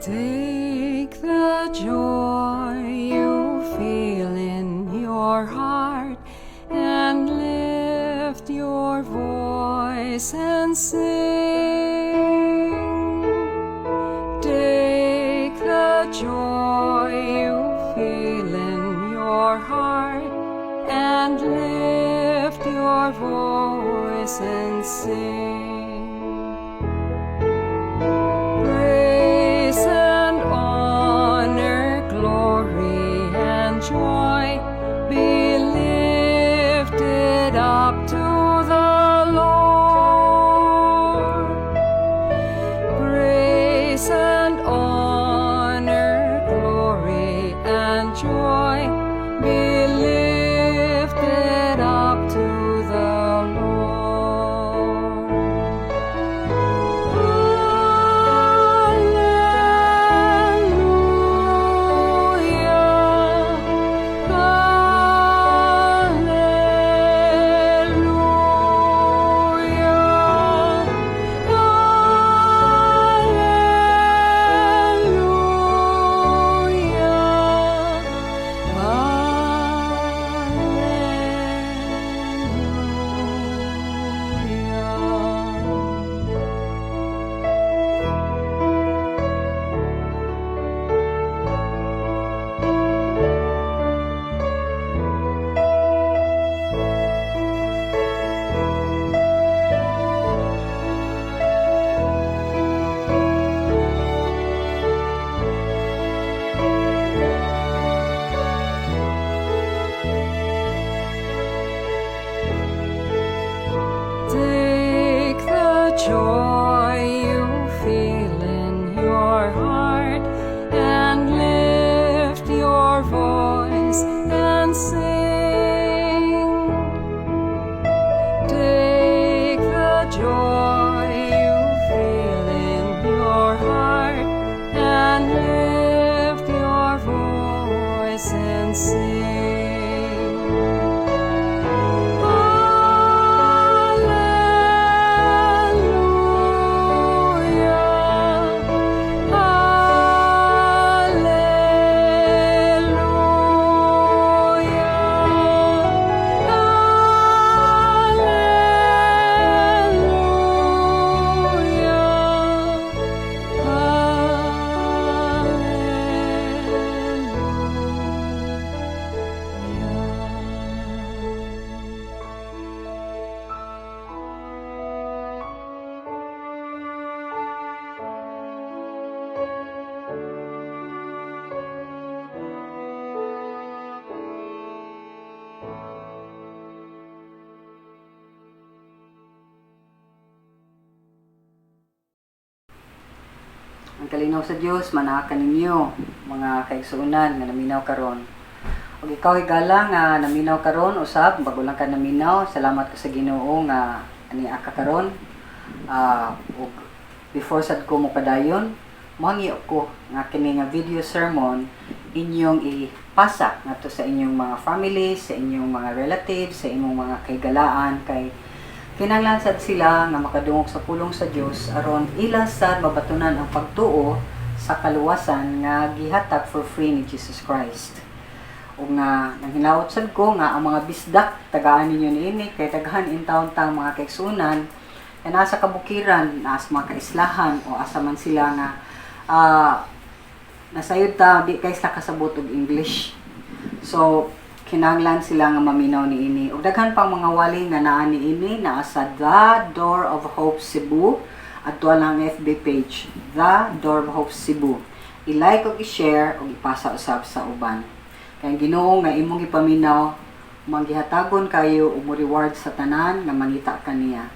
Take the joy you feel in your heart and lift your voice and sing. Take the joy you feel in your heart and lift your voice and sing. Praise and honor, glory and joy be lifted up to the Lord. Praise and honor, glory and joy be lifted up to the Lord. Alleluia. Alleluia. Alleluia. Alleluia. Take the joy you feel in your heart and lift your voice and sing. Take the joy you feel in your heart and lift your voice and sing. Alleluia. Alleluia. Alleluia. Alleluia. Ang kalinaw sa Dios manaa kaninyo, mga kaigsuonan nga naminaw karon. Ug ikaw, higala nga naminaw karon usab, bago lang ka naminaw, salamat ko sa Ginoo nga ania ka karon. Ug before sad ko mopadayon, mohangyo ko nga kini nga video sermon inyong ipasa ngadto sa inyong mga family, sa inyong mga relatives, sa imong mga kahigalaan, kay kinahanglan sad sila nga makadungog sa pulong sa Dios aron ila sad mabatunan ang pagtuo sa kaluwasan nga gihatag for free ni Jesus Christ. Ug nga nanghinaot sad ko nga ang mga bisdak tagaan ninyo niini, kay daghan intawon tang mga kaigsuonan nga nasa kabukiran, nasa mga kaislahan o asa man sila nga nasayod ta di kay sila kasabot og English. So kinahanglan sila nga maminaw niini. Ug daghan pang mga wali nga naa niini, naa sa The Door of Hope Cebu. Adto lang ang FB page, The Door of Hope Cebu. I-like ug i-share ug ipasa usab sa uban. Kay ang Ginoo nga imong gipaminaw, manggihatagon kayo ug mo reward sa tanan nga mangita kaniya.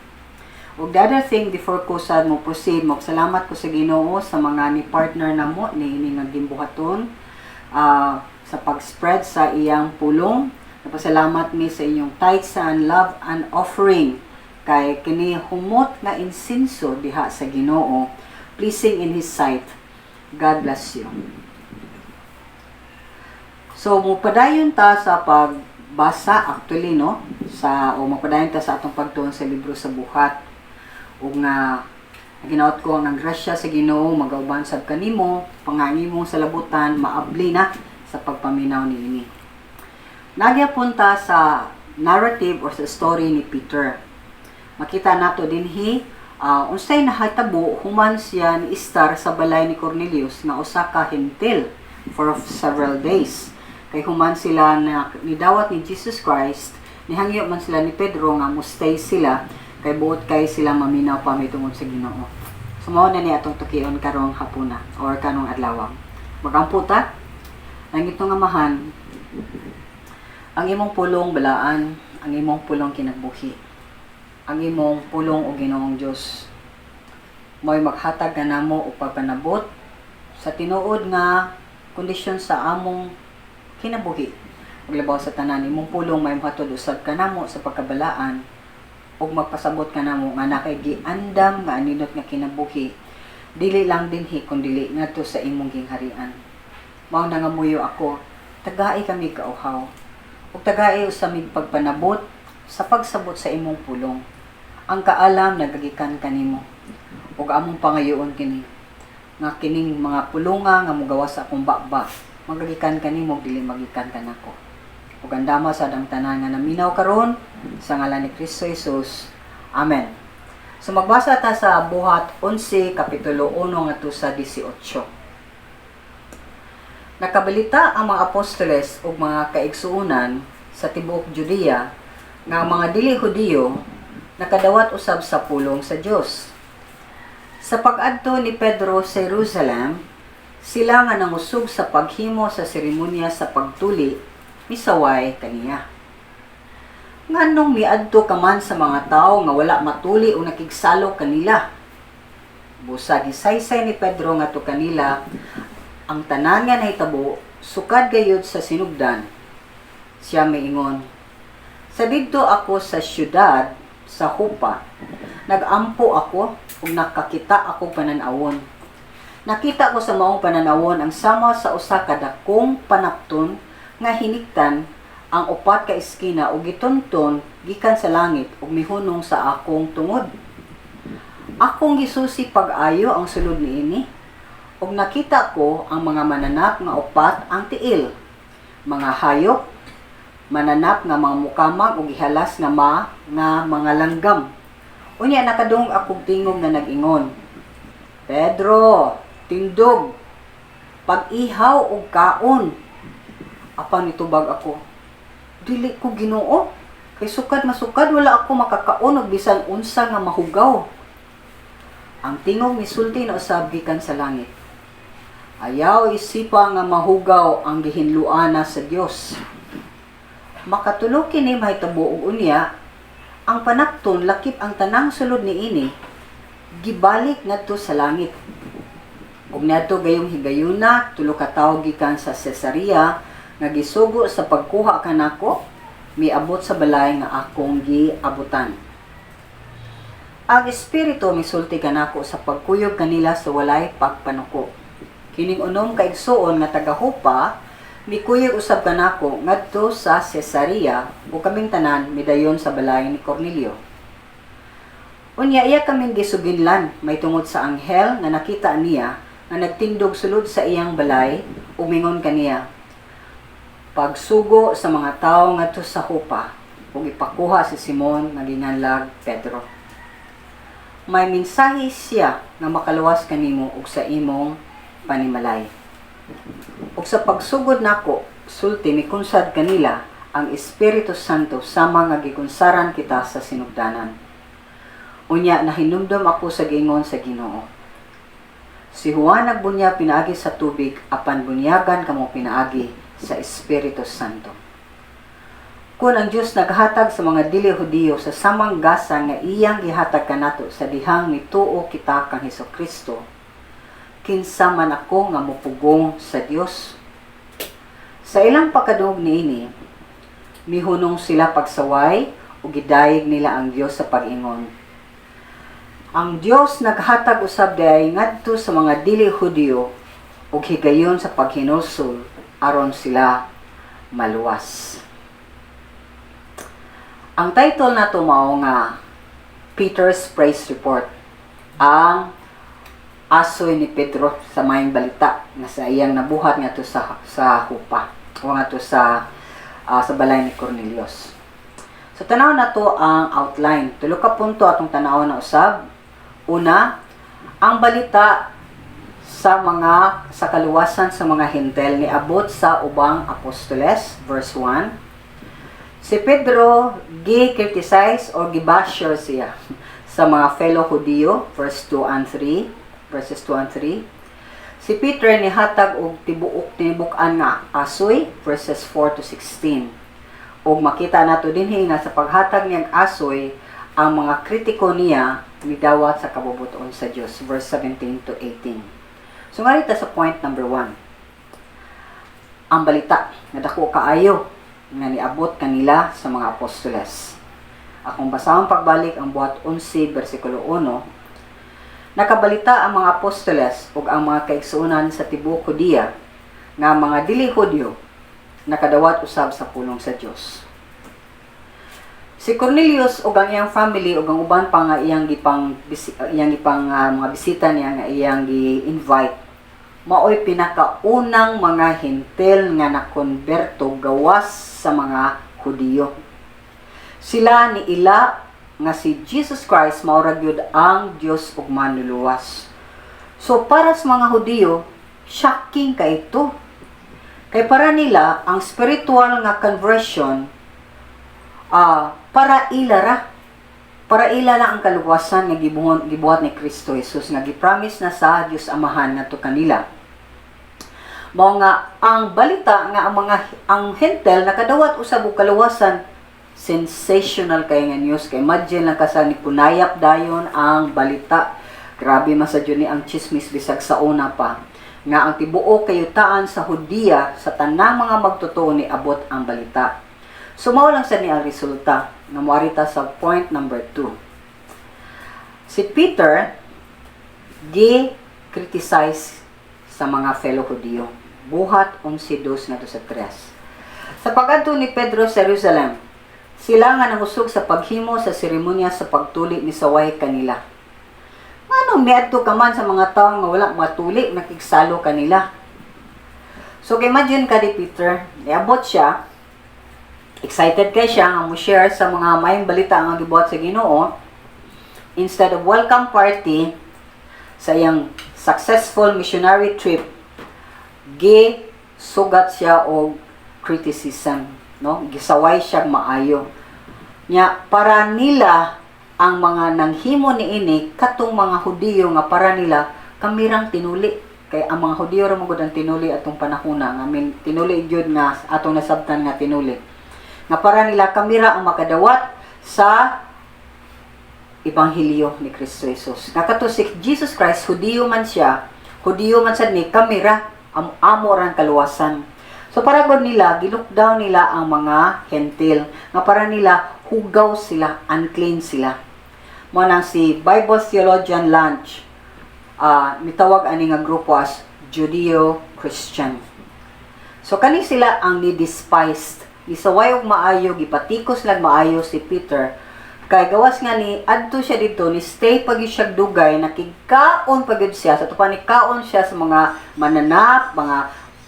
Ug the other thing, before ko sad mo proceed, salamat ko sa Ginoo sa mga ni partner namo ni ini nga gimbuhaton sa pag-spread sa iyang pulong. Napasalamat mi sa inyong tithes and love and offering, kay kini humot nga insinso diha sa Ginoo, pleasing in His sight. God bless you. So mopadayon ta sa pagbasa actually, no, sa o mapadayon ta sa atong pagtuon sa libro sa Buhat. Ug nga Ginaot ko ang grasya sa Ginoo magauban sab kanimo, pangangimong salabutan maabli na sa pagpaminaw niini. Nagyapon ta sa narrative or sa story ni Peter. Makita nato dinhi unsay nahitabo human siya ni istar sa balay ni Cornelius nga usa ka Hentil for several days. Kay human sila na nidawat ni Jesus Christ, nihangyo man sila ni Pedro nga mo-stay sila kay buot kay sila maminaw pa may tungod sa Ginoo. So mao na ni atong tukion karong hapuna or karong adlaw. Magampo ta. Langit nga Amahan, ang imong pulong balaan, ang imong pulong kinabuhi. Ang imong pulong, o Ginoong Dios, mo'y maghatag kanamo og pagpanabot sa tinuod nga kondisyon sa among kinabuhi. Ug labaw sa tanan, imong pulong may mohatod usab kanamo sa pagkabalaan ug magpasabot kanamo nga naa kay giandam nga anindot nga kinabuhi, dili lang dinhi kundili ngadto sa imong gingharian. Mao na nga muyo ako, tagai kami kauhaw ug tagai usa mig pagpanabot sa pagsabot sa imong pulong. Ang kaalam nagagikan kanimo ug among pangayoon kini nga kining mga pulunga nga mogawas sa akong baba magagikan kanimo, dili magikan kanako. Ug andama sad ang tanan nga naminaw karon sa ngalan ni Kristo Jesus. Amen. So magbasa ta sa Buhat 11 kapitulo 1 ngadto sa 18. Nakabalita ang mga apostoles ug mga kaigsuonan sa tibuok Judea nga ang mga dili Hudiyo nakadawat usab sa pulong sa Dios. Sa pag-adto ni Pedro sa Jerusalem, sila nga nangusog sa paghimo sa seremonya sa pagtuli, misaway kaniya. "Nganong miadto ka man sa mga tawo nga wala matuli o nakigsalo kanila?" Busa gisaysay ni Pedro ngadto kanila ang tanan nga nahitabo sukad gayud sa sinugdan. Siya miingon, "Sa didto ako sa syudad sa Jopa, nagampo ako ug nakakita ako panan-awon. Nakita ko sa maong pananawon ang sama sa usa ka dakong panapton nga hiniktan ang upat ka eskina ug gitunton gikan sa langit ug mihunong sa akong tungod. Akong gisusi pag-ayo ang sulod niini ug nakita ko ang mga mananap nga upat ang tiil, mga hayop, mananap nga mga mukamang ug gihalas nga mga langgam. Unya nakadungog akong tingog nga nag-ingon, 'Pedro, tindog, pag-ihaw og kaon.' Apan nitubag ako, 'Dili ko, Ginoo, kay sukad masukad wala ako makakaon og bisan unsa nga mahugaw.' Ang tingog misulti na usab gikan sa langit, 'Ayaw isipa nga mahugaw ang gihinloan na sa Dios.' Makatulo kini mahitabo ug unya ang panapton lakip ang tanang sulod niini gibalik ngadto sa langit. Ug niadto gayong higayuna, tulo ka tawo gikan sa Cesarea nga gisugo sa pagkuha kanako miabot sa balay nga akong giabutan. Ang Espiritu misulti kanako sa pagkuyog kanila sa walay pagpanuko. Kining 6 ka igsuon nga taga Jopa mikuyog usab kanako ngadto sa Cesarea ug kaming tanan midayon sa balay ni Cornelio. Unya iya kaming gisuginlan may tungod sa anghel nga nakita niya nga nagtindog sulod sa iyang balay ug mingon kaniya, 'Pagsugo sa mga tawo ngadto sa Jopa ug ipakuha si Simon nga ginganlag Pedro. May mensahe siya nga makaluwas kanimo ug sa imong panimalay.' Ug sa pagsugod nako sulti, mikunsad kanila ang Espiritu Santo sama nga gikunsaran kita sa sinugdanan. Unya nahinumdom ako sa giingon sa Ginoo, 'Si Juan nagbunyag pinaagi sa tubig, apan bunyagan kamo pinaagi sa Espiritu Santo.' Kung ang Dios naghatag sa mga dili Hudiyo sa samang gasa nga iyang gihatag kanato sa dihang mituo kita kang Hesukristo, kinsa man ako nga mupugong sa Dios?" Sa ilang pagkadungog niini, mihunong sila pagsaway ug gidayeg nila ang Dios sa pag-ingon, "Ang Dios naghatag usab diay ngadto sa mga dili Hudiyo og higayon sa paghinulsol aron sila maluwas." Ang title nato mao nga Peter's Praise Report. Ang asoy ni Pedro sa maayong balita nga sa iyang nabuhat ngadto sa Jopa o ngadto sa balay ni Cornelius. So tanaw nato ang outline. Tulo ka punto atong tanaw na usab. Una, ang balita sa kaluwasan sa mga Hentil niabot sa ubang apostoles, verse 1. Si Pedro gi-criticize or gi-basher siya sa mga fellow Hudiyo, verse 2 and 3, verses 2 and 3. Si Peter nihatag og tibuok tinibuk-an nga asoy, verses 4 to 16. Ug makita nato dinhi nga sa paghatag niyang asoy, ang mga kritiko niya nidawat sa kabubut-on sa Dios, verse 17 to 18. So nga sa point number 1. Ang balita nga dako kaayo nga niabot kanila sa mga apostoles. Akong basahon pagbalik ang Buhat 11 bersikulo 1. Nakabalita ang mga apostoles ug ang mga kaigsuonan sa tibuok Judea nga mga dili Hudyo nakadawat usab sa pulong sa Dios. Si Cornelius ug ang iyang family ug ang uban pa nga iyang gipang mga bisita niya nga iyang gi-invite maoy pinakaunang mga Hentil nga nakonberto gawas sa mga Hudiyo. Sila niila nga si Jesus Christ mao ra gyud ang Dios ug Manluluwas. So para sa mga Hudiyo, shocking kay ito. Kay para nila ang spiritual nga conversion para ila ra. Para ila lang ang kaluwasan nga gibuhat ni Kristo Jesus nga gi-promise na sa Dios Amahan ngadto kanila. Mao nga ang balita nga ang Hentil nakadawat usab og kaluwasan, sensational kay nga news. Kay imagine lang ka sa ni kunayap dayon ang balita. Grabe man sa ni ang chismis bisag sa una pa nga ang tibuok kayutaan sa Hudiya, sa tanang mga magtotoo, ni abot ang balita. So mao lang sa ni ang resulta nga moarita sa point number 2. Si Peter gi criticize sa mga fellow Hudiyo. Buhat 11:2 ngadto sa 3. Sa pag-adto ni Pedro sa Jerusalem, sila nga nangusog sa paghimo sa seremonya sa pagtuli nisaway kanila. Nganong miadto ka man sa mga tawo nga wala matuli, nakigsalo kanila? So imagine ka di Peter, niabot siya, excited kay siya nga mo share sa mga maayong balita nga gibuhat sa Ginoo. Instead of welcome party sa iyang successful missionary trip, gi sugat siya og criticism, no? Gisaway siya maayo. Nya para nila ang mga nanghimo niini katong mga Hudiyo nga para nila kamirang tinuli, kay ang mga Hudiyo ra man gud ang tinuli atong panahona nga min tinuli gyud nga atong nasabtan nga tinuli, nga para nila kamira ang makadawat sa ebanghelyo ni Kristo Jesus. Nga kato si Jesus Christ, Hudiyo man siya, Hudiyo man sad ni kamira amo rang kaluwasan. So para gud nila, gi-look down nila ang mga Hentil nga para nila hugaw sila, unclean sila. Mo nang si Bible theologian Lange mitawag ani nga grupo as Judeo-Christian. So kani sila ang ni-despised. Gisaway og maayo, gipatikos lang maayo si Peter. Kay gawas nga ni adto siya dito, ni stay pag siya dugay, nakigkaon pa gyud siya. Sa tupa ni kaon siya sa mga mananap, mga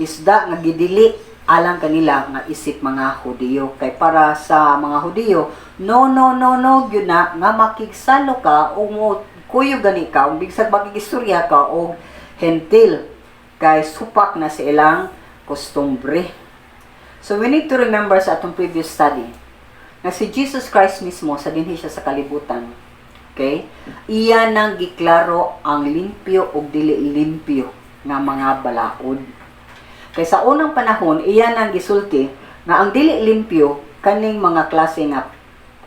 isda nga gidili alang kanila nga isip mga Hudiyo. Kay para sa mga Hudiyo, no, no, no, no gyud na nga makigsalo ka o mo kuyog gani ka o bigsag makigistorya ka og Hentil kay supak na sa ilang kostumbre. So we need to remember sa atong previous study na si Jesus Christ mismo, sa dinhi siya sa kalibutan. Okay? Iya nang giklaro ang limpyo ug dili limpyo nga mga balaod. Kay sa unang panahon, iya nang gisulti nga ang dili limpyo kaning mga klase nga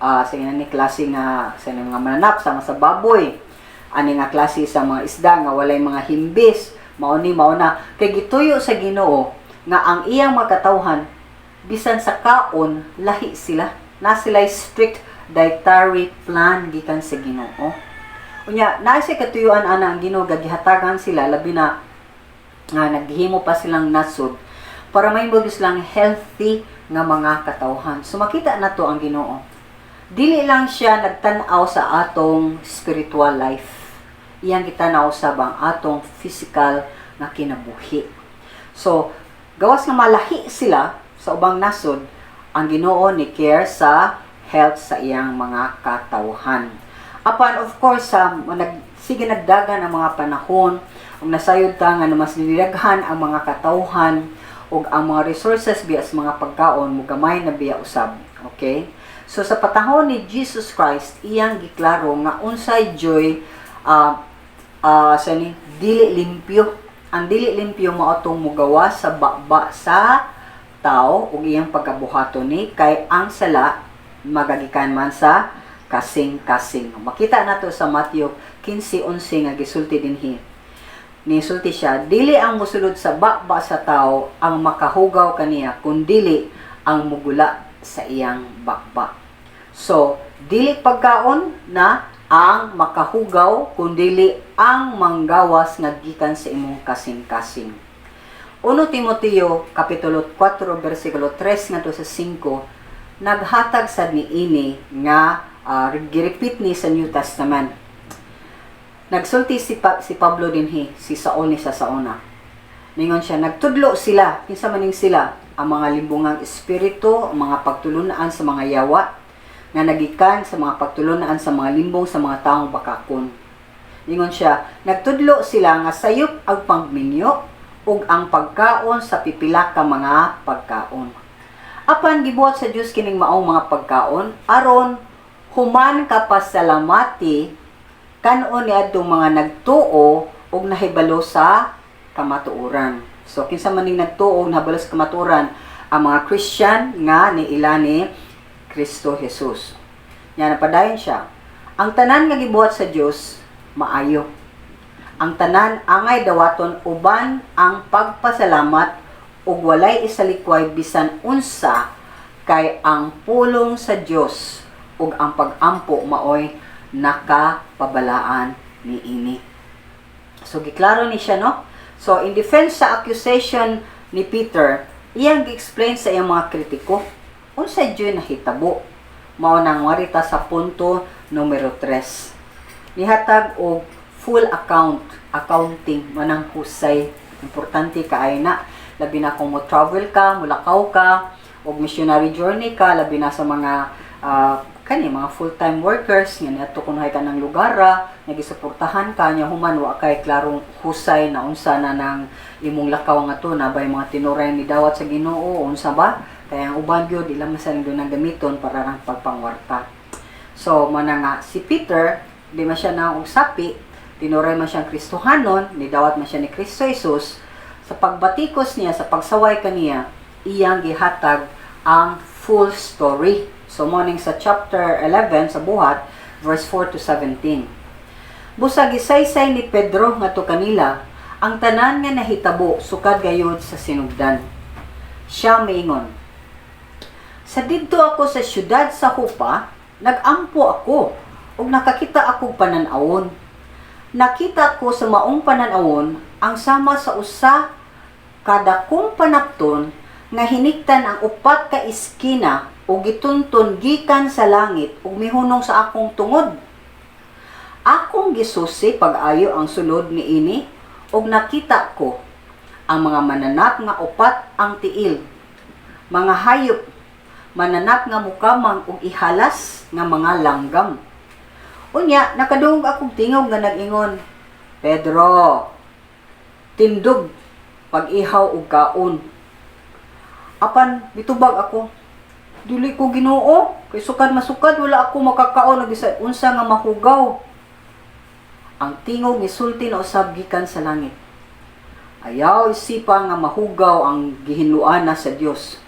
sa ni klase nga sa mga mananap sama sa baboy, ani nga klase sa mga isda nga walay mga himbis, mao ni mao na kay gituyo sa Ginoo nga ang iyang mga katawhan bisan sa kaon lahi sila, na sila strict dietary plan gikan sa Ginoo. Unya naa siya katuyuan ana ang Ginoo, gihatagan sila, labi na nga naghimo pa silang nasod para mahimo silang healthy nga mga katawhan. So makita nato ang Ginoo. Dili lang siya nagtan-aw sa atong spiritual life. Iyang gitanaw usab ang atong physical nga kinabuhi. So, gawas nga malahi sila sa ubang nasod, ang Ginoo ni care sa health sa iyang mga katawhan. Apan of course sa nag sige nagdagan ang mga panahon ug nasayod ta nga mas nidaghan ang mga katawhan ug ang mga resources biya sa mga pagkaon mugamay na biya usab. Okay? So sa panahon ni Jesus Christ, iyang giklaro nga unsay joy sa ni dili limpyo. Ang dili limpyo mao tong mugawa sa baba sa tao ug iyang pagkabuhaton ni kay ang sala magagikan man sa kasing-kasing. Makita nato sa Matthew 15:11 nga gisulti dinhi. Nisulti siya, "Dili ang musulod sa baba sa tao ang makahugaw kaniya, kundili ang mugula sa iyang baba." So, dili pagkaon na ang makahugaw, kundili ang manggawas nga gikan sa imong kasing-kasing. 1 Timoteo kapitulo 4 bersikulo 3 ngadto sa 5 naghatag sad niini nga girepeat ni sa New Testament. Nagsulti si Pablo dinhi, si Saul ni sa sauna. Ningon siya, nagtudlo sila, kinsa maning sila, ang mga limbungang espiritu, ang mga pagtulunaan sa mga yawa, nga nagikan sa mga pagtulunaan sa mga limbong sa mga taong bakakon. Ningon siya, nagtudlo sila nga sayop ang pagminyo ug ang pagkaon sa pipila ka mga pagkaon. Apan gibuhat sa Dios kining maong mga pagkaon aron human kapasalamati kan-on niadtong mga nagtuo ug nahibalo sa kamatuoran. So kinsa man ning nagtuo ug nahibalo sa kamatuoran? Ang mga Christian nga niila ni Kristo Jesus. Nya napadayon siya. Ang tanan nga gibuhat sa Dios maayo. Ang tanan angay dawaton uban ang pagpasalamat ug walay isalikway bisan unsa, kay ang pulong sa Dios ug ang pagampo maoy nakapabalaan niini. So giklaro ni siya, no? So in defense sa accusation ni Peter, iyang gi-explain sa iyang mga kritiko unsay juy nahitabo. Mao nang warita sa punto numero 3. Nihatag og full account, accounting manang husay. Importante kaayo na, labi na kung mo travel ka, mulakaw ka, og missionary journey ka, labi na sa mga kani mga full-time workers nga niadto kunohay ka ng lugar ra, nga gisuportahan ka nya, human wa kay klarong husay na unsa na nang imong lakaw nga to na bay mga tinuray ni dawat sa Ginoo, unsa ba kaya ang uban gyud ila man sa nang gamiton para rang pagpangwarta. So mana nga si Peter, di man siya na og sapi, tinuray man siyang Kristohanon, ni dawat man siya ni Kristo Jesus. Sa pagbatikos niya, sa pagsaway kaniya, iyang gihatag ang full story. So morning sa chapter 11 sa Buhat, verse 4 to 17. Busa gisaysay ni Pedro ngadto kanila ang tanan nga nahitabo sukad gayud sa sinugdan. Siya miingon, "Sa didto ako sa syudad sa Jopa, nagampo ako ug nakakita akog panan-awon. Nakita ko sa maong panan-awon ang sama sa usa kadakong panapton nga hiniktan ang upat ka iskina ug gitunton gikan sa langit ug mihunong sa akong tungod. Akong gisusi pag-ayo ang sulod niini ug nakita ko ang mga mananap nga upat ang tiil, mga hayop, mananap nga mukamang ug ihalas nga mga langgam. Unya nakadungog akong tingog nga nag-ingon, 'Pedro, tindog, pag-ihaw og kaon.' Apan mitubag ako, 'Dili ko, Ginoo, kay sukad masukad wala ako makakaon og bisan unsa nga mahugaw.' Ang tingog misulti na usab gikan sa langit, 'Ayaw isipa nga mahugaw ang gihinloan na sa Dios.'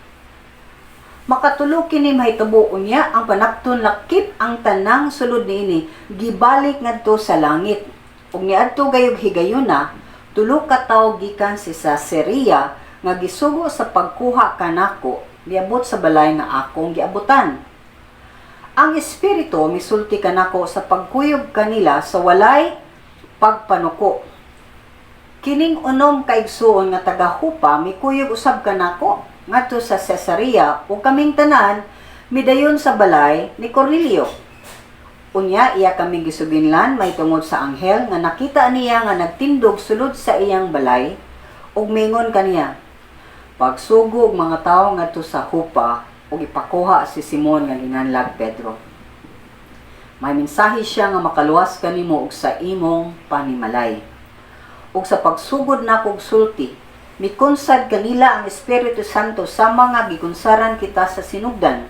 Makatulo kini mahitabo, unya ang panapton lakip ang tanang sulod niini gibalik ngadto sa langit. Ug niadto gayog higayuna, tulo ka tawo gikan si Caesarea nga gisugo sa pagkuha kanako miabot sa balay nga akong giabutan. Ang Espiritu misulti kanako sa pagkuyog kanila sa walay pagpanuko. Kining 6 ka igsuon nga taga Jopa mikuyog usab kanako ngadto sa Cesarea ug kaming tanan midayon sa balay ni Cornelio." Unya iya kami gisuginlan mahitungod sa anghel nga nakita niya nga nagtindog sulod sa iyang balay ug mingon kaniya, "Pagsugo og mga tawo ngadto sa Jopa ug ipakuha si Simon nga ginganlag Pedro. May mensahe siya nga makaluwas kanimo ug sa imong panimalay." Ug sa pagsugod nakog sulti, mikunsad kanila ang Espiritu Santo sa mga gikunsaran kita sa sinugdan.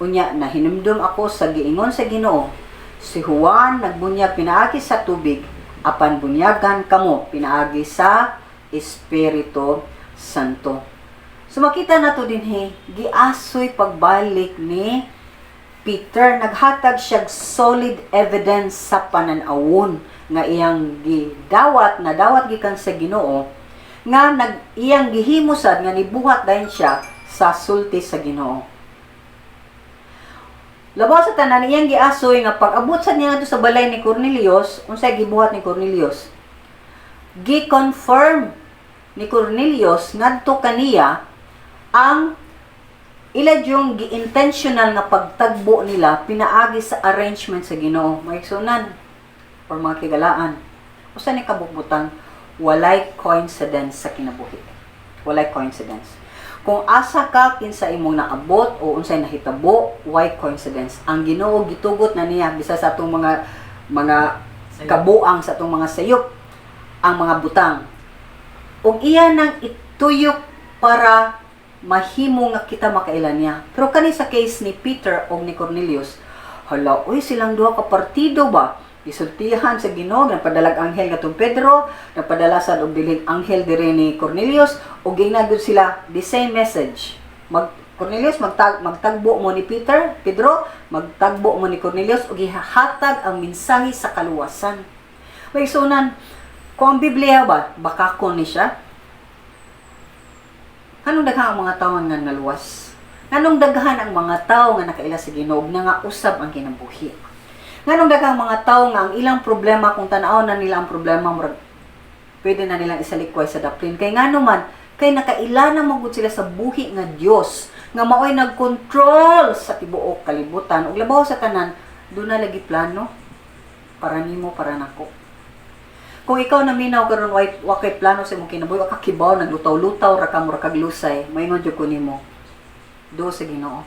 Unya nahinumdum ako sa giingon sa Ginoo, "Si Juan nagbunyag pinaagi sa tubig, apan bunyagan kamo pinaagi sa Espiritu Santo." So makita nato dinhi, giasoy pagbalik ni Peter, naghatag siya solid evidence sa panan-awon nga iyang gidawat na dawat gikan sa Ginoo, nga nag iyang gihimo sad nga nibuhat dayon siya sa sulti sa Ginoo. Labaw sa tanan, iyang giasoy nga pag-abot sa niya ngadto sa balay ni Cornelius, unsay gibuhat ni Cornelius? Gi-confirm ni Cornelius ngadto kaniya ang ila yung gi-intentional nga pagtagbo nila pinaagi sa arrangement sa Ginoo. Mga igsuonan or mga kigalaan, usa ni kabukbutan, walay coincidence sa kinabuhi. Walay coincidence. Kung asa ka, kinsa imong naabot o unsay nahitabo, way coincidence. Ang Ginoo gitugot na niya bisa sa atong mga Sayop. Kabuang, sa atong mga sayop ang mga butang. Ug iya nang ituyok para mahimo nga kita makaila niya. Pero kani sa case ni Peter o ni Cornelius, hala, uy, silang duha ka partido ba? Isultihan sa Ginoo, nagpadalag anghel ngadtong Pedro, nagpadala sad og bilhin anghel dire ni Cornelius, ug giingnan gyud sila the same message. Cornelius, magtagbo mo ni Peter, Pedro, magtagbo mo ni Cornelius, ug gihatag ang mensahe sa kaluwasan. May sunan, kung ang Biblia ba, baka ko ni siya? Anong daghan ang mga tawo nga naluwas? Nganong daghan ang mga tao nga nakaila sa Ginoo ug nga usab ang kinabuhi? Nganong daghan ang mga tao nga ang ilang problema, kung tan-aw na nila ang problema, murag pwede na nilang isalikway sa daplin? Kay ngano man, kay nakaila na magud sila sa buhi nga Dios nga maoy nagkontrol sa tibuok kalibutan, ug labaw sa tanan, duna lagi plano para nimo, para nako. Kung ikaw naminaw karon, wa kay plano sa imong kinabuhi, wa ka kibaw, naglutaw-lutaw ra ka, mura kag lusay, maingon jud ko nimo, do sa Ginoo.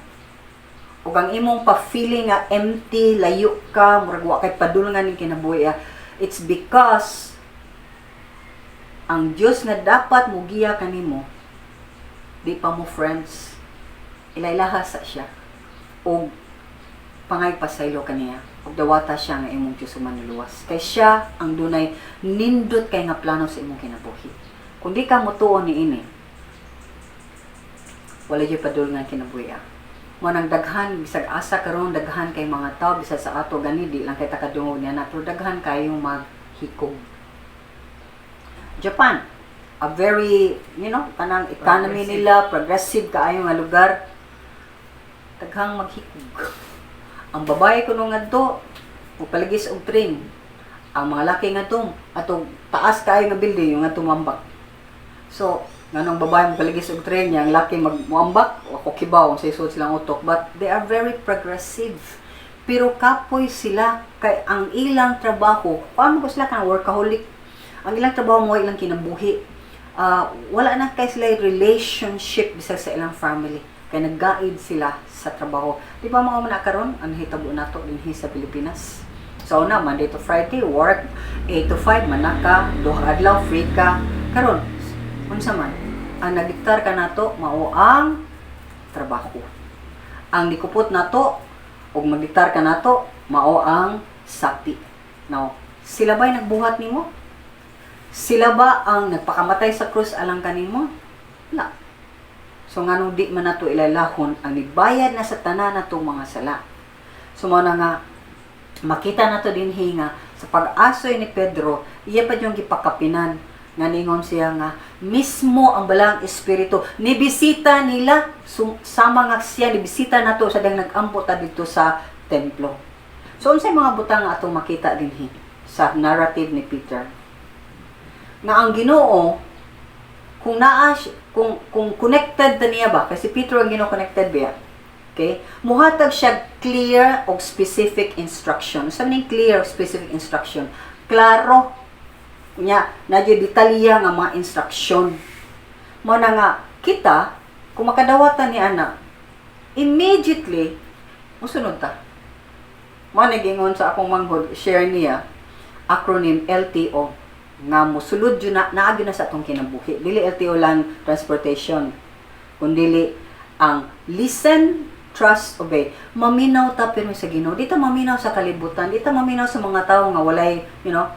Ug ang imong pa-feeling nga empty, layo ka, murag wa kay padulngan ning kinabuhi, it's because ang Dios nga dapat mugiya kanimo, di pa mo friends. Ilailaha sa siya. Og pangay pasaylo kaniya. Ug dawata siya nga imong Dios ug Manluluwas. Kay siya ang dunay nindot kay nga plano sa imong kinabuhi. Kung di ka motuo niini, wala jud padulngan kinabuhi. Mo nang daghan bisag asa karon, daghan kay mga tao bisag sa ato gani, di lang kay takadungog niya na, pero daghan kayong maghikog. Japan, a very, kanang economy Progressive. nila, progressive kaayo nga lugar. Daghang maghikog. Ang babae kuno ngadto, mupaligis og train. Ang mga laki ngadto, atong taas kaayo nga building yung ngadto moambak. So, nganong babae mopaligis og train niya, ang laki magmuambak, ako kibaw sa isuot silang utok, but they are very progressive. Pero kapoy sila kay ang ilang trabaho, paano ko sila kanang workaholic. Ang ilang trabaho mo ilang kinabuhi. Wala na kay sila relationship bisag sa ilang family. Kay naggaid sila sa trabaho. Di ba mga man karon ang hitabo nato dinhi sa Pilipinas? So una, Monday to Friday, work 8 to 5, manaka, duha adlaw free ka. Karon, unsa man? Ang nagdiktar ka nato mao ang trabaho. Ang nikupot nato ug magdiktar ka nato mao ang sapi. Now, sila ba'y nagbuhat nimo? Sila ba ang nagpakamatay sa krus alang kanimo? Wala. So nganong di man nato ilalahon ang nibayad na sa tanan natong mga sala? So mao na nga makita nato dinhi nga sa pag-asoy ni Pedro, iya pa yung gipakapinan nga ningon siya nga mismo ang Balaang Espiritu nibisita nila sama nga siya nibisita nato sa dang nag-ampo ta dito sa templo. So unsay mga butang nga atong makita dinhi sa narrative ni Peter? Nga ang Ginoo, kung naa kung connected ta niya ba, kasi Peter ang Ginoo connected ba? Okay? Muhatag siya clear og specific instruction. Sa ning clear og specific instruction? Klaro nya na detalya nga mga instruction. Mao na nga kita kung makadawatan ni ana, immediately musunod ta. Mao na gingon sa akong manghod, share niya acronym LTO nga mosulod jud na, naagi na sa atong kinabuhi. Dili LTO Land Transportation, kundili ang listen, trust, obey. Maminaw ta pero sa Ginoo. Di ta maminaw sa kalibutan, di ta maminaw sa mga tawo nga walay, wala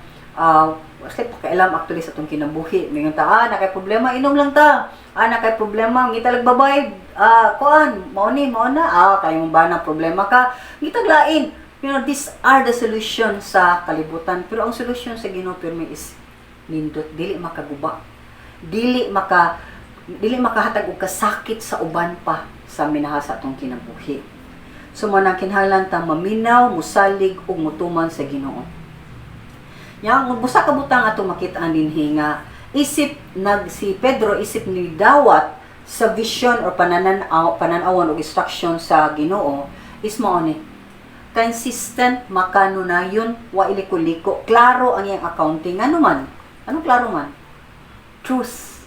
pakialam actually sa atong kinabuhi. Mingon ta, "Ah, nakay problema, inom lang ta. Ah, nakay problema, ngita lag babay, ah, kuan, mao ni, mao na, ah, kay mong bana problema ka, ngitag lain." These are the solution sa kalibutan. Pero ang solution sa Ginoo pirmi is nindot, dili makaguba. Dili makahatag og kasakit sa uban pa sa minahal sa atong kinabuhi. So mao nang kinahanglan ta maminaw, musalig ug mutuman sa Ginoo. Nya busa ka butang ato makita dinhi nga isip nag si Pedro, isip ni dawat sa vision or pananawan og instruction sa Ginoo is mao ni consistent, makanunayon, wa iliko-liko, klaro ang iyang accounting. Ano man? Anong klaro man? Truth.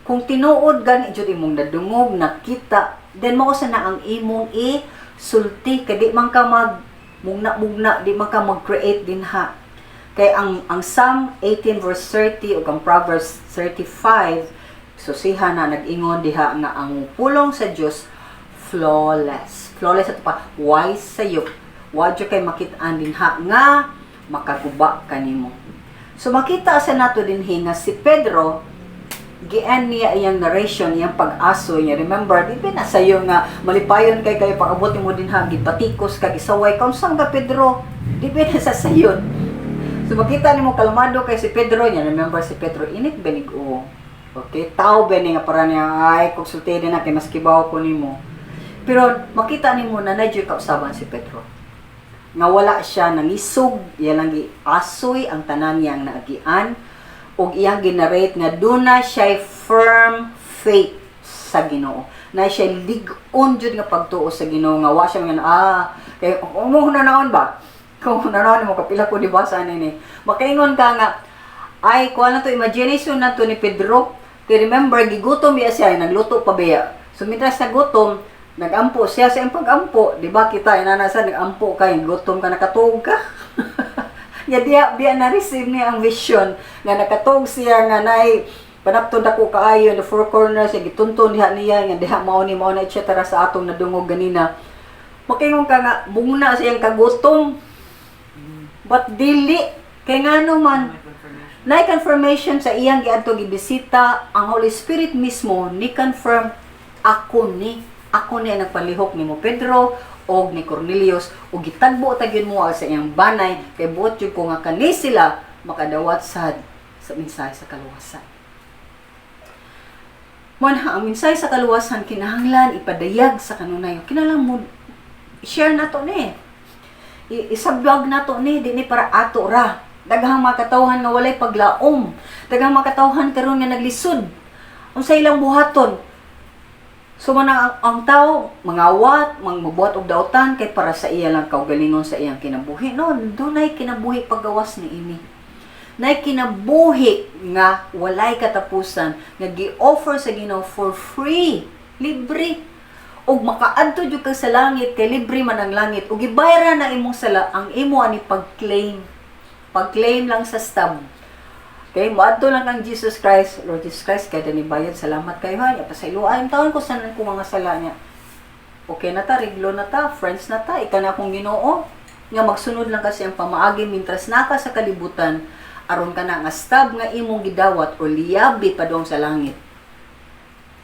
Kung tinuod gani jud imong nadungog, nakita, then mao sa na ang imong i sulti kay di man ka mag mugna-mugna, di man ka mag-create dinha. Kay ang Psalm 18 verse 30 ug ang Proverbs 35 susiha na nag-ingon diha nga ang pulong sa Dios flawless. Flawless ato pa, wise sayop. Wa jud kay makit-an dinha nga makaguba kanimo. So makita sa nato dinhi nga si Pedro, gian niya iyang narration, iyang pag-aso niya. Remember, di ba na sayo nga malipayon kay kayo pag-abot nimo dinha, gipatikos ka, gisaway ka, unsa ka, Pedro? Di ba na sa sayon? So makita nimo kalmado kay si Pedro niya. Remember, si Pedro init banig o. Okay, tao ba ni nga para niya ay konsulti din na kay mas kibaw ko nimo. Pero makita nimo na nadyo'y kausaban si Pedro. Nga wala siya nangisog, iya lang giasoy ang tanan niyang naagian ug iyang ginarate nga duna siya firm faith sa Ginoo. Na siya lig-on jud nga pagtuo sa Ginoo nga wa siya nga kay kung mo hunanaon ba? Kung hunanaon mo kapila ko di ba sa ani ni. Makaingon ka nga ay kuha na to, imagination na to ni Pedro. Kay remember, gigutom biya siya, nagluto pa biya. So mintras nagutom, nagampo siya sa iyang pagampo, di ba kita inana sa nagampo kay gutom ka, nakatuog ka. Ya diya biya na receive niya ang vision nga nakatuog siya nga nay panapton dako kaayo in the four corners, ya gitunton diha niya nga diha mao ni mao na, etc. sa atong nadungog ganina. Makaingon ka nga mugna sa iyang kagutom. But dili kay ngano man May confirmation. Na confirmation sa iyang giadto gibisita ang Holy Spirit mismo ni confirm, Ako ni ang nagpalihok nimo, Pedro, og ni Cornelius, ug gitagbo ta gyud mo sa iyang banay kay buot jud ko nga kani sila makadawat sad sa mensahe sa kaluwasan." Mo na ang mensahe sa kaluwasan kinahanglan ipadayag sa kanunay. Kinahanglan mo share nato ni. Isabwag nato ni, di ni para ato ra. Daghang mga katawhan nga walay paglaom. Daghang mga katawhan karon nga naglisod. Unsa ilang buhaton? So man ang tao mangawat, mangbuhat og dautan kay para sa iya lang kaugalingon sa iyang kinabuhi. No, dunay kinabuhi paggawas ni ini. Nay kinabuhi nga walay katapusan nga gi-offer sa Ginoo for free, libre. Ug makaadto jud ka sa langit kay libre man ang langit ug gibayaran na imong sala, ang imo ani pag-claim. Pag-claim lang sa stab. Okay, moadto lang kang Jesus Christ, "Lord Jesus Christ, kay ni bayad, salamat kayo ha. Pasayloa taon ko sanan ko mga sala niya." Okay na ta, reglo na ta, friends na ta, ika na akong Ginoo. Nga magsunod lang kasi ang pamaagi mintras naka sa kalibutan, aron ka na nga stab nga imong gidawat o liyabi padong sa langit.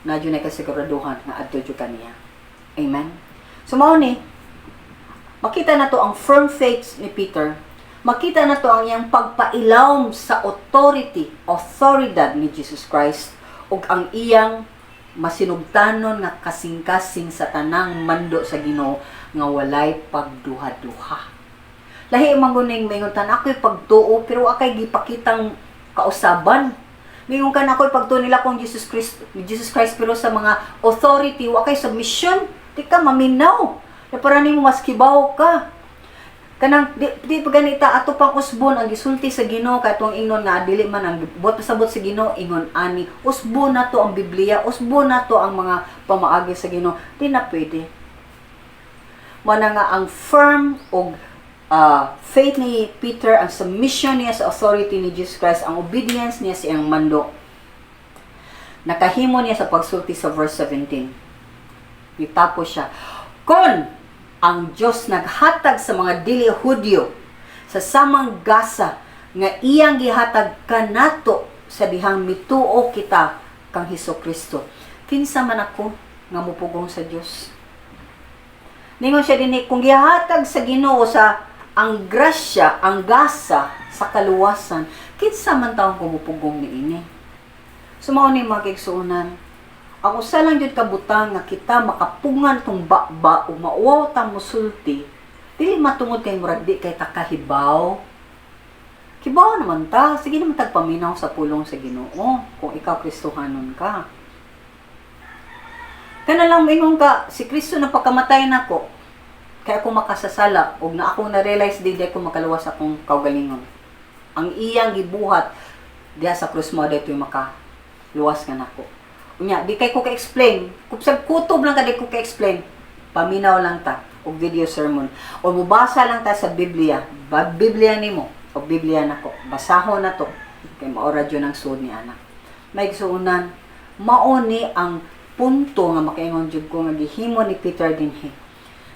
Na na kasiguraduhan nga adto jud ka niya. Amen. So mao ni makita na to ang firm faith ni Peter. Makita na to ang iyang pagpailawom sa authority, autoridad ni Jesus Christ ug ang iyang masinugtanon nga kasing-kasing sa tanang mando sa Ginoo nga walay pagduha-duha. Lahi man guning maingon tan ako'y pagtuo pero akay gipakitang kausaban. Mingon ka na ako'y pagtuo nila kung Jesus Christ, Jesus Christ, pero sa mga authority wa kay submission. Di ka maminaw. Ya para nimo mas kibaw ka. Kanang di pa ganita ato pang usbon ang gisulti sa Ginoo kay atong ingnon nga dili man ang buot pasabot sa Ginoo ingon ani. Usbon nato ang Biblia, usbon nato ang mga pamaagi sa Ginoo. Di na pwede. Mao na nga ang firm og faith ni Peter, ang submission niya sa authority ni Jesus Christ, ang obedience niya sa iyang mando. Nakahimo niya sa pagsulti sa verse 17. Nitapos siya. "Kon ang Diyos naghatag sa mga dili Hudyo sa samang gasa nga iyang gihatag kanato sa dihang mituo kita kang Hesus Kristo, kinsa man ako nga mupugong sa Dios?" Ningon siya dinhi, kung gihatag sa Ginoo sa ang grasya, ang gasa sa kaluwasan, kinsa man taong kumupugong niini? So mao ni, mga kaigsuonan, ang usa lang jud ka butang nga kita makapungan tong baba o mauwaw ta mosulti, dili matungod kay murag di kay ta kahibaw. Kibaw naman ta, sige naman tagpaminaw sa pulong sa Ginoo kung ikaw Kristohanon ka. Kana lang moingon ka, si Kristo na pagkamatay nako, kaya ako makasasala, ug na ako na-realize di ko makaluwas akong kaugalingon. Ang iyang gibuhat diha sa krus mo dito yung makaluwas nga nako. Unya, di kay ko ka-explain. Kung sa kutob lang ka di ko ka-explain, paminaw lang ta og video sermon. O mubasa lang ta sa Biblia. Ba Biblia nimo o Biblia nako. Basahon na to kay maora jud ang suod ni anak. May igsuonan, mao ni ang punto nga makaingon jud ko nga gihimo ni Peter dinhi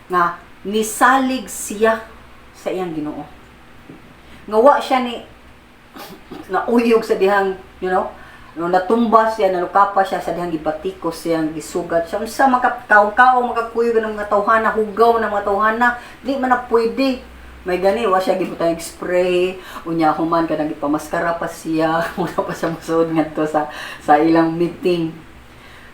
nga nisalig siya sa iyang Ginoo. Nga wa siya ni nauyog sa dihang, no, natumba siya, nalukapa siya sa dihang gibatikos siya, gisugat siya. Unsa makakaw makakuyog ng mga tawhana, hugaw ng mga tawhana, di man na pwede. May gani, wa siya gibutang spray, unya human kanang gipamaskara pa siya, wala pa siya mosuod ngadto sa ilang meeting.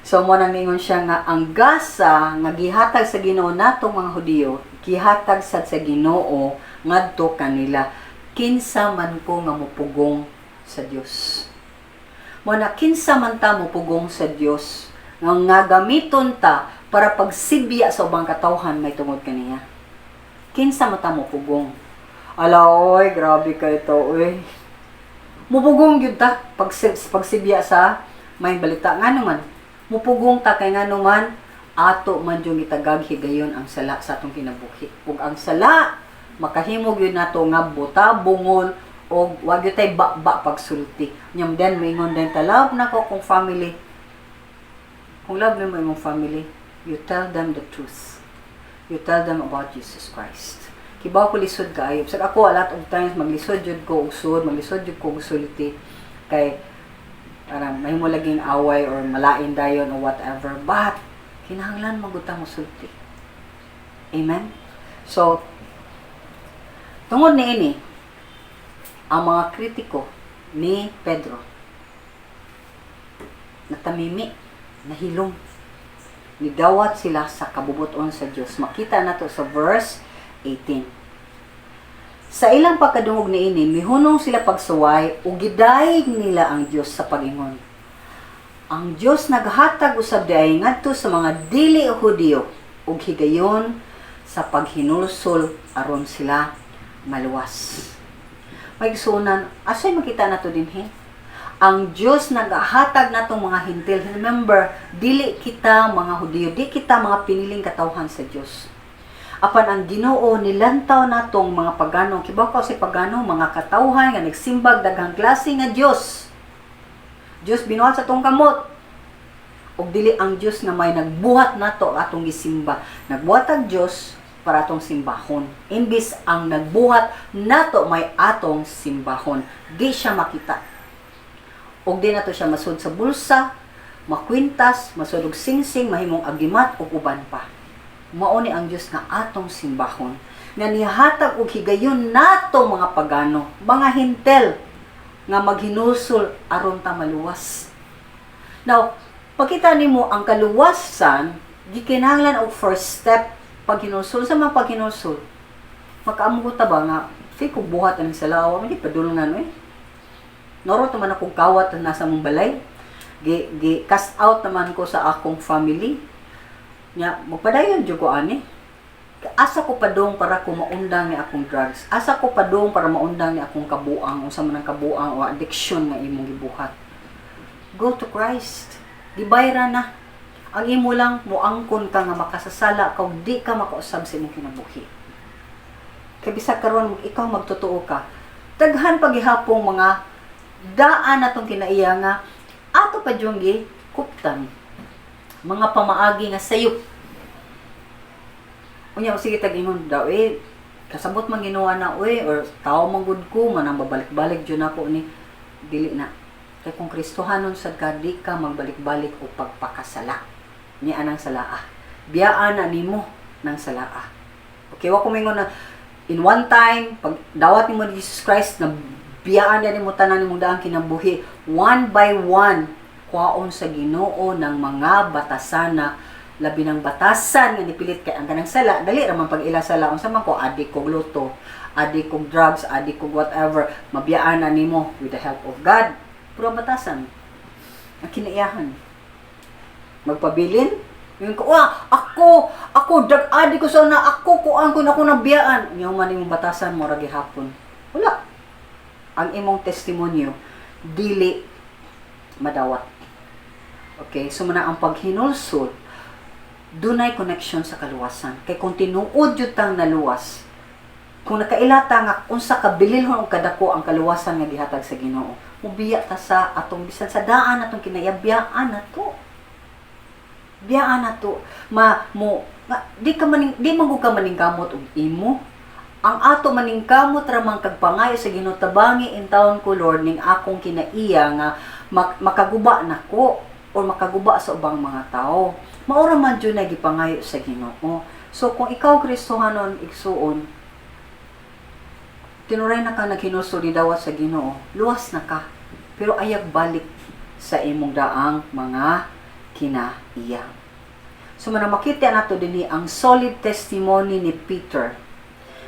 So mo nang ningon siya nga ang gasa nga gihatag sa Ginoo natong mga Hudiyo, gihatag sad sa Ginoo ngadto kanila. Kinsa man ko nga mupugong sa Dios? Mo na kinsa man ta mupugong sa Dios nga gamiton ta para pagsibya sa ubang katawhan may tungod kaniya? Kinsa man ta mupugong? Ala oy, grabe ka ito oy. Mupugong gyud ta pag pagsibya sa may balita, ngano man? Mupugong ta kay ngano man ato man yung gitagag higayon ang sala sa atong kinabuhi. Ug ang sala makahimo gyud nato nga buta bungol og wa gyud tay ba pagsulti. Nyam den moingon din ta, "Love nako akong family." Kung love nimo imong family, you tell them the truth. You tell them about Jesus Christ. Kibaw ko lisod kaayo. Sa ako, a lot of times maglisod jud ko og sud, maglisod jud ko og sulti kay parang mahimo laging away or malain dayon or whatever. But kinahanglan magud ta mosulti. Amen? So, tungod niini, ang mga kritiko ni Pedro natamimi, nahilong. Nidawat sila sa kabubuton sa Dios. Makita nato sa verse 18. Sa ilang pagkadungog niini, mihunong sila pagsuway ug gidayeg nila ang Dios sa pagingon, "Ang Dios naghatag usab diay ngadto sa mga dili Hudiyo og higayon sa paghinulsol aron sila maluwas." May igsuonan, asay makita nato dinhi? Ang Dios nagahatag natong mga Hintil. Remember, dili kita mga Hudiyo, di kita mga piniling katawhan sa Dios. Apan ang Ginoo nilantaw natong mga pagano. Kibaw ka sa pagano, mga katawhan nga nagsimbag daghang klase nga Dios. Dios binuhat sa atong kamot. Ug dili ang Dios nga may nagbuhat nato atong gisimba. Nagbuhat ang Dios para atong simbahon. Imbis ang nagbuhat nato may atong simbahon. Di siya makita. Ug di nato siya masud sa bulsa, makwintas, masud og singsing, mahimong agimat ug uban pa. Mao ni ang Dios nga atong simbahon nga nihatag og higayon nato mga pagano, mga Hintel nga maghinulsol aron ta maluwas. Now, pagkita nimo ang kaluwasan, gikinahanglan og first step, paghinulsol. Sa mga paghinulsol, makaamgo ta ba nga say kung buhat ang salawa, hindi padulngan eh. Norot naman akong kawat na nasa mong balay. Gi cast out naman ko sa akong family. Nya magpadayon jud ko ani. Asa ko padung para ko maundang ni akong drugs? Asa ko padung para maundang ni akong kabuang, unsa man ang kabuang o addiction nga imong gibuhat? Go to Christ. Gibayra na. Ang imo lang, moangkon ka nga makasasala ka ug di ka makausab sa imong kinabuhi. Kay bisag karon ikaw magtotoo ka, daghan pagihapong mga daan natong kinaiya nga ato pa jung gikuptan. Mga pamaagi nga sayop. Unya sige tag ingon daw eh, kasabot man Ginoo na oy, or tao man gud ko manang babalik-balik jud nako ni. Dili na. Kay kung Kristohanon sad ka, di ka magbalik-balik o pagpakasala. Ni anang salaa. Biyaan na nimo ng salaa. Okay, wa ko mingon na in one time pag dawat nimo ni Jesus Christ na biyaan na nimo tanan nimong daang kinabuhi. One by one, kwaon sa Ginoo ng mga batasana, labi ng batasan nga nipilit, kay ang kanang sala dali ra man pag ila sala. Unsa man ko, adik kog luto, adik kog drugs, adik kog whatever, mabiyaan na nimo with the help of God. Pero ang batasan, ang kinaiyahan, magpabilin yung ko, "Ah, ako ako drug addict ko sa na ako kuan ko na ako nabiyaan." Nya man imong batasan mo ra gihapon wala ang imong testimonyo, dili madawat. Okay, so muna ang paghinulsol dunay connection sa kaluwasan. Kay kung tinuod jud tang naluwas, kung nakaila ta nga unsa ka bililhon og kadako ang kaluwasan nga gihatag sa Ginoo, mubiya ta sa atong bisan sa daan atong kinaiya, biyaan na to. Biyaan na to. Ma mo nga, di man gud ka maningkamot og imo. Ang ato maningkamot ra man kag pangayo sa Ginoo, "Tabangi intawon ko, Lord, ning akong kinaiya nga makaguba nako or makaguba sa ubang mga tao." Maura man jud na gipangayo sa Ginoo. So kung ikaw Kristohanon, igsuon, tinuray na ka naghinulsol, dawat sa Ginoo, luwas na ka. Pero ayag balik sa imong daang mga kinaiya. So man makita nato dinhi ang solid testimony ni Peter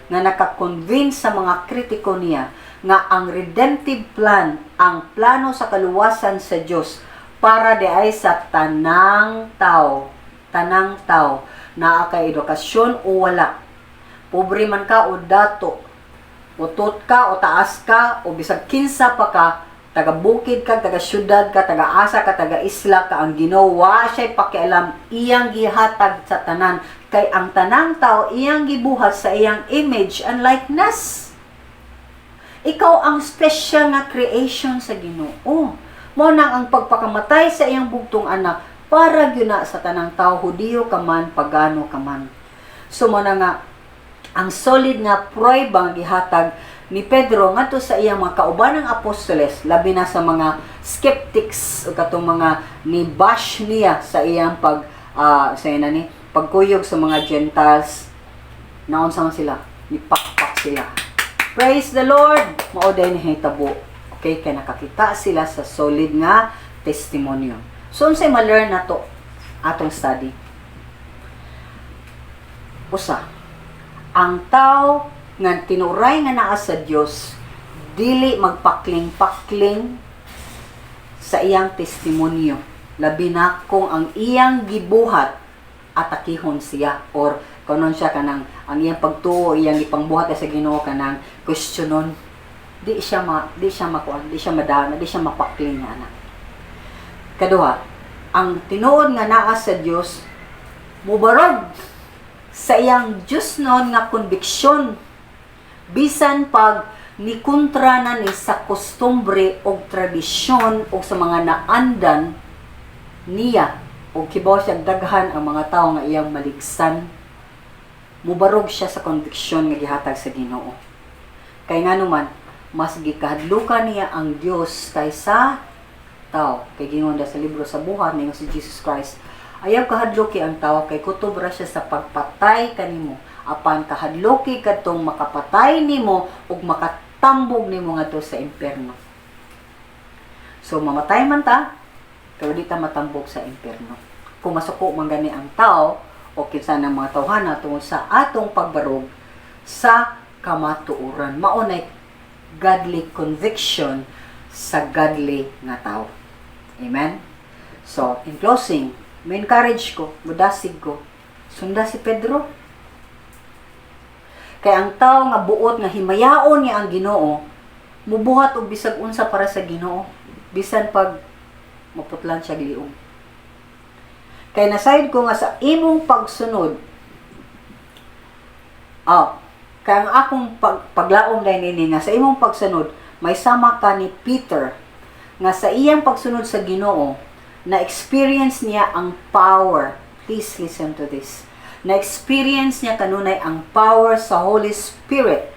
nga naka-convince sa mga kritiko niya nga ang redemptive plan, ang plano sa kaluwasan sa Dios, para diay sa tanang tao, tanang tao, naa kay edukasyon o wala, pobre man ka o dato, utot ka o taas ka o bisag kinsa pa ka, taga bukid ka, taga syudad ka, taga asa ka, taga isla ka, ang Ginoo wa siya'y pakialam, iyang gihatag sa tanan kay ang tanang tao iyang gibuhat sa iyang image and likeness. Ikaw ang special nga creation sa Ginoo. Mao nang ang pagpakamatay sa iyang bugtong anak para gyud na sa tanang tao, Hudiyo ka man, pagano ka man. So mao na nga ang solid nga pruweba nga gihatag ni Pedro ngadto sa iyang mga kaubanang apostoles, labi na sa mga skeptics o katong mga ni bash niya sa iyang pag sa ina ni pagkuyog sa mga Gentiles. Naunsa man sila? Ni pakpak sila. Praise the Lord! Mao day ni hitabo. Okay, kay nakakita sila sa solid nga testimonyo. So unsay ma-learn nato atong study? Usa, ang tao nga tinuray nga naa sa Dios dili magpakling-pakling sa iyang testimonyo, labi na kung ang iyang gibuhat atakihon siya or kunon siya, kanang ang iyang pagtuo, iyang ipangbuhat sa Ginoo, kanang questionon. Di siya makuan, di siya madana, di siya mapakling nga anak. Kaduha, ang tinuod nga naa sa Dios mubarog sa iyang Diyos noon nga konbiksyon bisan pag ni kontra na ni sa kostumbre o tradisyon o sa mga naandan niya o kibaw siya daghan ang mga tao nga iyang maligsan. Mubarog siya sa konbiksyon nga gihatag sa Ginoo, kay ngano man mas gikahadlukan niya ang Dios kaysa tao. Kay gingon da sa libro sa buhat ningon si Jesus Christ, "Ayaw kahadloki ang tao kay kutob ra siya sa pagpatay kanimo, apan kahadloki kadtong makapatay nimo ug makatambog nimo ngadto sa impierno." So mamatay man ta pero di ta matambog sa impierno kung masuko man gani ang tao o kinsa ng mga tawhana tungod sa atong pagbarog sa kamatuoran. Mao nay godly conviction sa godly nga tao. Amen? So, in closing, may encourage ko, mudasig ko. Sunda si Pedro. Kay ang tao nga buot nga himayaon niya ang Ginoo, mubuhat og bisag unsa para sa Ginoo, bisan pag maputlan siya liog. Kay nasayod ko nga sa imong pagsunod, oh, kay ang akong paglaom dahil nini nga sa imong pagsunod, may sama ka ni Peter nga sa iyang pagsunod sa Ginoo, na experience niya ang power. Please listen to this. Na experience niya kanunay ang power sa Holy Spirit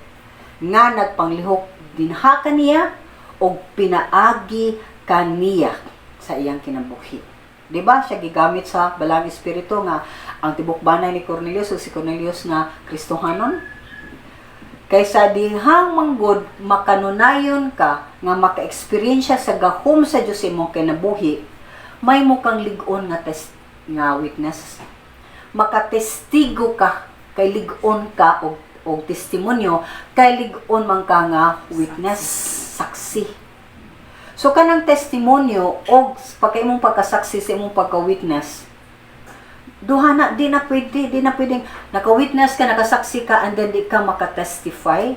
nga nagpanglihok dinha kaniya og pinaagi kaniya sa iyang kinabuhi. Di ba siya gigamit sa Balaang Espiritu nga ang tibok banay ni Cornelius ug si Cornelius nga Kristohanon? Kaysa dihang manggod makanunayon ka nga maka-experience sa gahom sa Dios imong kinabuhi, may mo kang lig-on nga test nga witness. Makatestigo ka kay lig-on ka og testimonyo, kay lig-on man ka nga witness, saksi. So kanang testimonyo og pagka imong pagkasaksi sa imong pagka-witness, duha na, di na pwedeng naka-witness ka, nakasaksi ka, and then di ka makatestify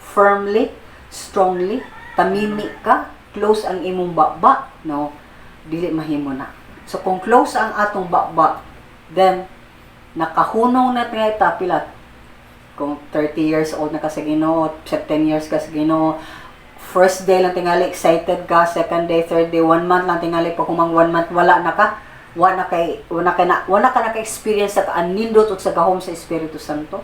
firmly, strongly, tamimi ka, close ang imong baba, no, dili mahimo na. So kung close ang atong baba, then nakahunong na ta pila kung 30 years old na ka sa Ginoo, 10 years ka sa Ginoo, first day lang tingali excited ka, second day, third day, one month lang tingali pa kumang one month wala na ka, wala ka naka-experience sa kaanindot ug sa gahom sa Espiritu Santo.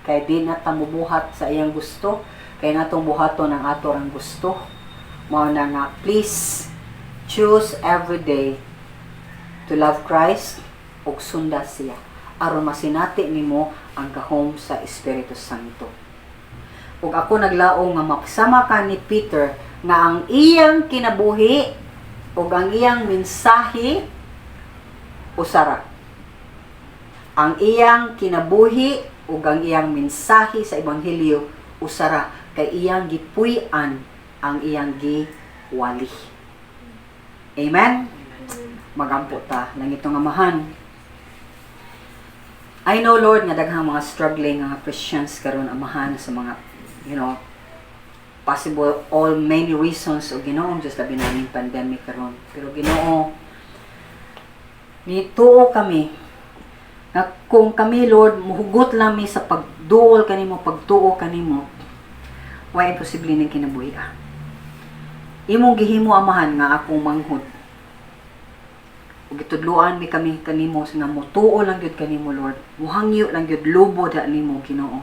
Kay di na ta mubuhat sa iyang gusto, kay natong buhaton ang ato ang gusto. Mao na nga please choose every day to love Christ ug sunda siya aron masinati nimo ang gahom sa Espiritu Santo. Ug ako naglaom nga makasama ka ni Peter nga ang iyang kinabuhi ug ang iyang mensahe usara. Ang iyang kinabuhi ug ang iyang mensahe sa ebanghelyo usara kay iyang gipuy-an ang iyang giwali. Amen. Magampo ta. Langitnong Amahan, I know, Lord, nga daghang mga struggling nga Christians karon, Amahan, sa mga possible all many reasons o Ginoo, just labi na ning pandemic karon. Pero Ginoo, nituo kami nga kung kami, Lord, muhugot lang mi sa pagduol kanimo, pagtuo kanimo, way imposible ning kinabuhi ah. Imong gihimo, Amahan, nga akong manghod. Ug gitudloan mi kami kanimo nga mutuo lang gyud kanimo, Lord. Muhangyo lang gyud lubo da nimo, Ginoo.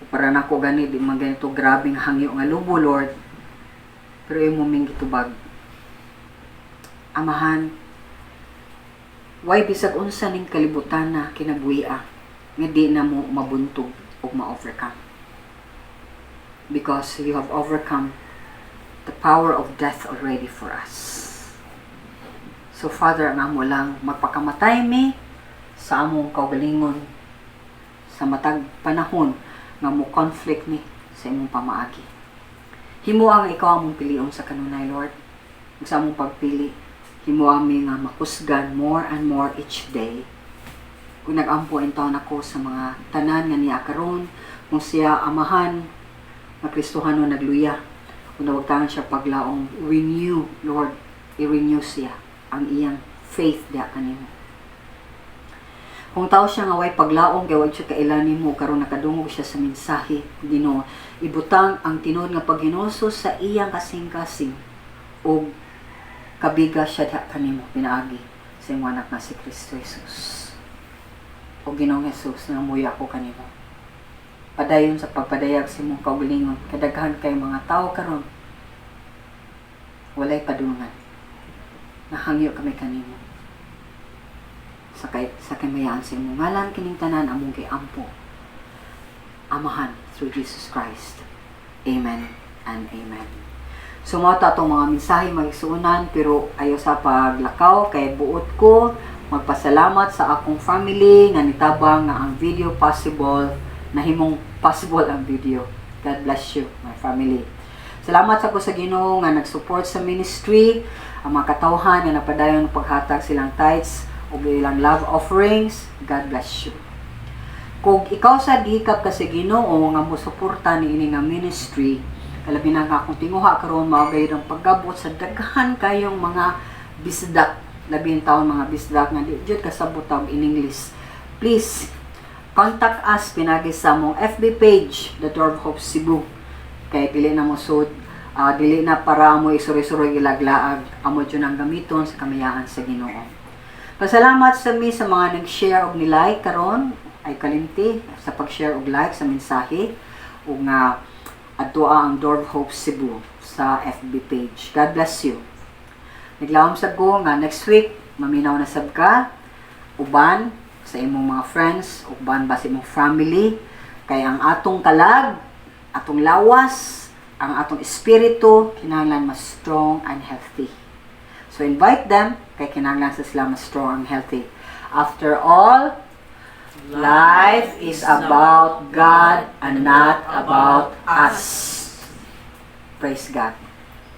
Ug para nako gani di man ganito grabeng hangyo nga lubo, Lord. Pero imo ming gitubag. Amahan, way bisag unsa ning kalibutan na kinabuhi nga di na mo mabuntog ug ma-overcome. Because you have overcome the power of death already for us. So Father, ang amo lang magpakamatay mi sa among kaugalingon sa matag panahon nga mo conflict mi sa imong pamaagi. Himo ang ikaw among pilion sa kanunay, Lord. Ug sa among pagpili, himo ami nga makusgan more and more each day. Kung nag-ampo intawon ako sa mga tanan nga niya karon, kung siya, Amahan, nga Kristohano nagluya, kung nawagtangan siya paglaom, renew, Lord, i-renew siya ang iyang faith diha kanimo. Kung tao siya nga way paglaom kay way siya kaila nimo, karon nakadungog siya sa mensahe, Ginoo, ibutang ang tinuod nga paghinulsol sa iyang kasing-kasing ug kabiga siya diha kanimo pinaagi sa imong anak nga si Kristo Jesus. O Ginoong Jesus, nangamuyo ako kanimo. Padayon sa pagpadayag sa imong kaugalingon, kadaghan kay mga tao karon walay padulngan. Nahangyo kami kanimo. Sa kamayaan sa imong ngalan kining tanan among giampo, Amahan, through Jesus Christ. Amen and amen. So mao ta atong mga mensahe, mga igsuonan, pero ayo sa paglakaw kay buot ko magpasalamat sa akong family nga nitabang nga ang video possible, nahimong possible ang video. God bless you, my family. Salamat sa ko sa Ginoo nga nag-support sa ministry, ang mga katawhan nga napadayon paghatag silang tithes, ug ilang love offerings. God bless you. Kung ikaw sa gihikap ka sa Ginoo nga mosuporta niini nga ministry, kalabi na nga akong tinguha karon mao gayud ang paggabot sa daghan kayong mga bisdak, labi taon mga bisdak nga di jud kasabot og in English. Please contact us pinagi sa among FB page, The Door of Hope Cebu. Kay dili na mo sud dili na para mo isuri-suroy ilaglaag, amo jud ang gamiton sa kamayaan sa Ginoo. Pasalamat sa mi sa mga nag-share og ni-like karon ay kalimti sa pag-share og like sa mensahe ug nga adtoa ang Door of Hope Cebu sa FB page. God bless you. Naglaom sa ko nga next week maminaw na sab ka uban sa imong mga friends, uban ba sa imong family, kay ang atong kalag, atong lawas, ang atong espiritu kinahanglan mas strong and healthy. So invite them kay kinahanglan sa sila mas strong and healthy. After all, life is about God and not about us. Praise God.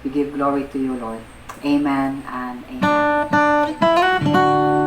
We give glory to you, Lord. Amen and amen.